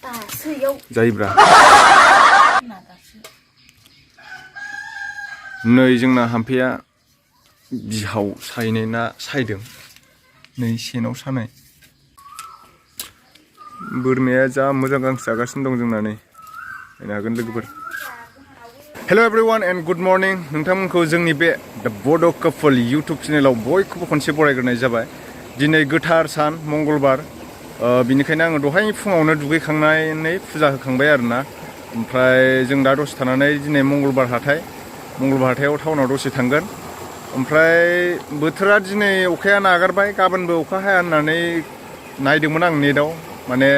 जायोब्रा नै जोंना हाम्फेया बिहाव सायनाय ना सायदों नै सेनाव सानाय बोरमाया जा मोजां गांसो जागासिनो दं जोंना नै नायनो हागोन लोगोफोर hello everyone and good morning नोंथांमोनखौ जोंनि बे द बड' कपल यूट्यूब चेनेलाव बयखौबो खनसे बरायग्रोनाय जाबाय दिनै गोथार सान मंगलबार बिनिखायनो आङो दहाय फुङावनो दुगैखांनानै फुजा होखांबाय आरोना ओमफ्राय जों दा दसे थानानै दिनै मंगलबार हाथायाव टाउनाव दसे थांगोन ओमफ्राय बोथोरा दिनै अखाया नागारबाय गाबोनबो अखा हाया होननानै नायदोंमोन आं नेटआव माने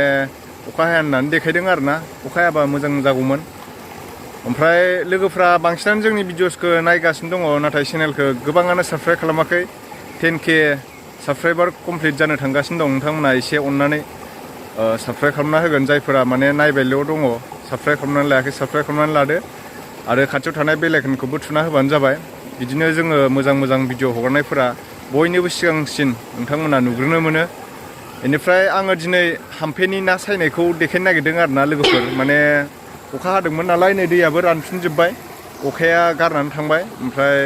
अखा हाया होननानै देखायदों आरोना अखा हायाबा मोजां जागौमोन ओमफ्राय लोगोफ्रा बांसिनानो जोंनि भिडिअसखौ नायगासिनो दङ नाथाय चेनेलखौ गोबाङानो साबस्क्राइब खालामाखै 10K साबस्क्राइबार कमप्लिट जानो थांगासिनो दं नोंथांमोना एसे अननानै साबस्क्राइब खालामना होगोन जायफोरा माने नायबायल' दङ साबस्क्राइब खालामनानै लायाखै साबस्क्राइब खालामनानै लादो आरो खाथियाव थानाय बेल आइकनखौबो थुना होबानो जाबाय बिदिनो जोङो मोजां भिडिअ हगारनायफोरा बयनिबो सिगांसिन नोंथांमोना नुग्रोनो मोनो बेनिफ्राय आङो दिनै हाम्फेनि ना सायनायखौ देखायनो नागिरदों आरोना लोगोफोर माने अखा हादोंमोन नालाय नै दैयाबो रानफिनजोब्बाय अखाया गारनानै थांबाय ओमफ्राय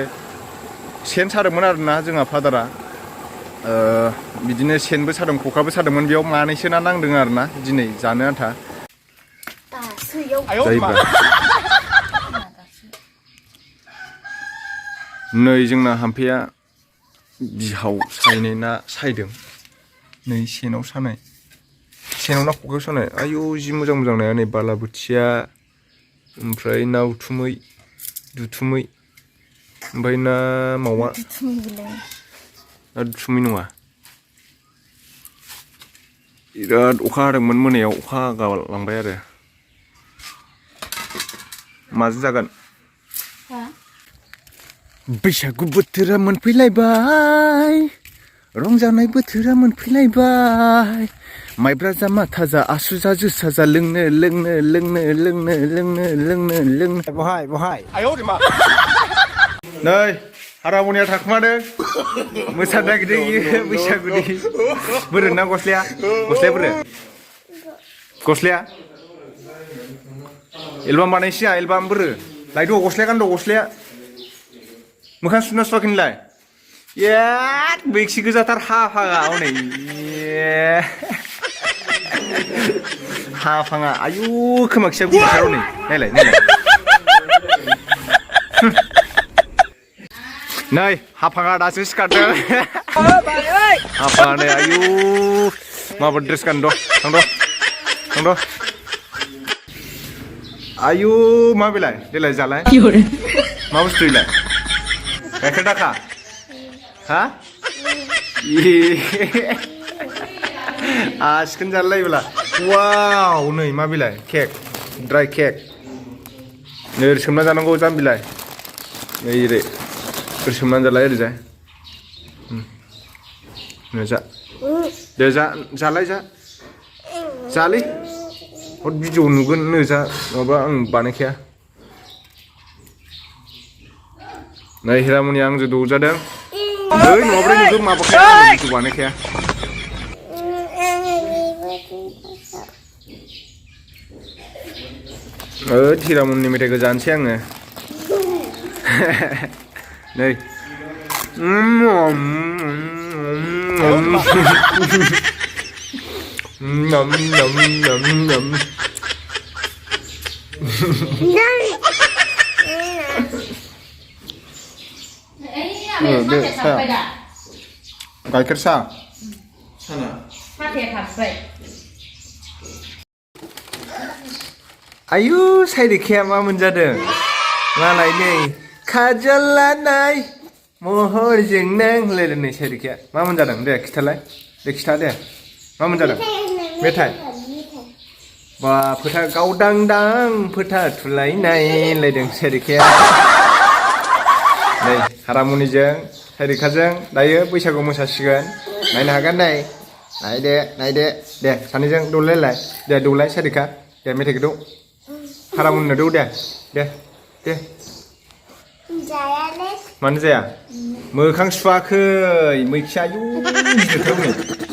सेन सादोंमोन आरोना जोंहा फादारा बिदिनो सेनबो सादों खखाबो सादोंमोन बेयाव मानैसो ना नांदों आरोना दिनै जानो आन्था जायोब्रा नै जोंना हाम्फेया बिहाव सायनाय ना सायदों नै सेनाव सानाय सेनाव ना खखायाव सानाय आयौ जि मोजां नाया नै बालाबोथिया ओमफ्राय ना उथुमै दुथुमै ओमफ्राय ना मावा ना दुथुमै नङा बिराद अखा हादोंमोन मोनायाव अखा गालांबाय आरो माजों जागोन बैसागु बोथोरा मोनफैलायबाय रंजानाय बोथोरा मोनफैलायबाय माइब्रा जा माथा जा आसु जा जोसा जा लोंनो बहाय नै हारामनिया थाखुमादों मोसानो नागिरदों इयो बैसागुनि बोरो ना गस्लाया बोरो गस्लाया एलबाम बानायसैया एलबाम बोरो लायद' गस्लाया गानद' गस्लाया मोखां सुना सुवाखै नोंलाय बेगसि गोजाथार हाफाङा हनै हाफाङा आयु खोमाखिया गुफुरथार हनै नायलाय नै हाफाङा दासो सिखारदों हाफाङा नै आयु माबा ड्रेस गानद' थांद' आयु मा बेलाय देलाय जालाय मा बुस्थु बेलाय गाइखेर दाखा हा आसिखोन जालायब्ला वाव नै मा बिलाइ केक ड्राइ केक नै ओरै सोमना जानांगौ जाम बिलाइ नै ओरै सोमनानै जालाय ओरैजाय जा दे जालाय जालै हद भिडिअ नुगोन नो जा माबा आं बानायखाया नै हिरामनिया आंजों दौजादों ओइ नङाब्रा नोंखौ माबाखाया भिडिअ बानायखाया हिरामननि मेथाइखौ जानोसै आङो नै गाइखेर साहा आयु सायरिखाया मा मोनजादों मालाय नै खाजल लानाय महरजों नों होनलायदों नै सायरिखाया मा मोनजादों दे खिथा दे मा मोनजादों मेथाइ बा फोथा गावदांदां फोथा थुलायनाय होनलायदों सायरिखाया नै हारामुनिजों सायरिखाजों दायो बैसागु मोसासिगोन नायनो हागोन नायदे दे सानैजों दौलायलाय दे दौलाय सायरिखा दे मेथाइखौ दौ हारामुनिनो दौ दे मानो जाया मोखां सुवाखै मैखिया आयु गिदिरथार नै